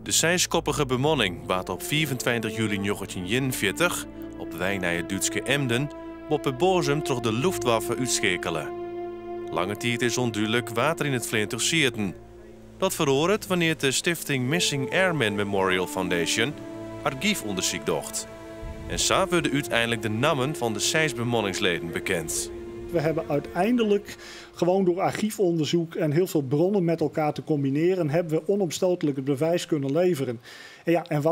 De seiskoppige bemanning waard op 25 july 1941 op wei nei it Dútske Emden boppe Bozum troch de Luftwaffe útskeakele. Lange tiid is ûndúdlik wa't der yn it fleantúch sieten. Dat feroaret wannear't de stifting Missing Airmen Memorial Foundation argyfûndersyk docht. En sa wurde úteinlik de nammen fan de seis bemanningsleden bekend. We hebben uiteindelijk gewoon door archiefonderzoek en heel veel bronnen met elkaar te combineren, hebben we onomstotelijk het bewijs kunnen leveren. En ja, en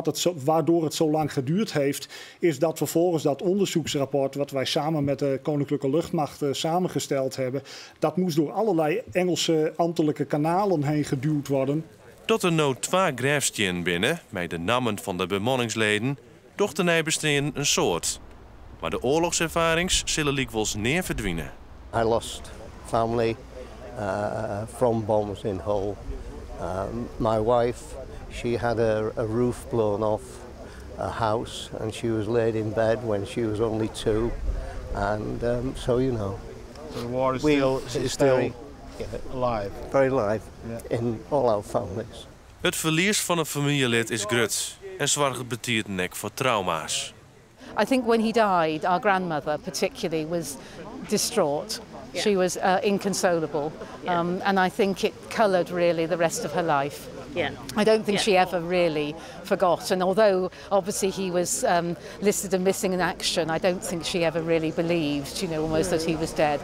waardoor het zo lang geduurd heeft, is dat vervolgens dat onderzoeksrapport, wat wij samen met de Koninklijke Luchtmacht samengesteld hebben, dat moest door allerlei Engelse ambtelijke kanalen heen geduwd worden. Dat der no twa grêfstiennen binne mei de nammen fan de bemanningsleden, docht de neibesteanden in soad. Mar de oarlochserfarings sille lykwols nea ferdwine. I lost family from bombs in Hull. My wife, she had a roof blown off a house and she was laid in bed when she was only 2. And so. So the war is still, is still very alive. Very live in all our families. It ferlies fan in famyljelid is grut en soarget bytiden ek foar trauma's. I think when he died, our grandmother particularly was distraught. She was inconsolable. And I think it coloured really the rest of her life. I don't think she ever really forgot. And although obviously he was listed as missing in action, I don't think she ever really believed, almost that he was dead.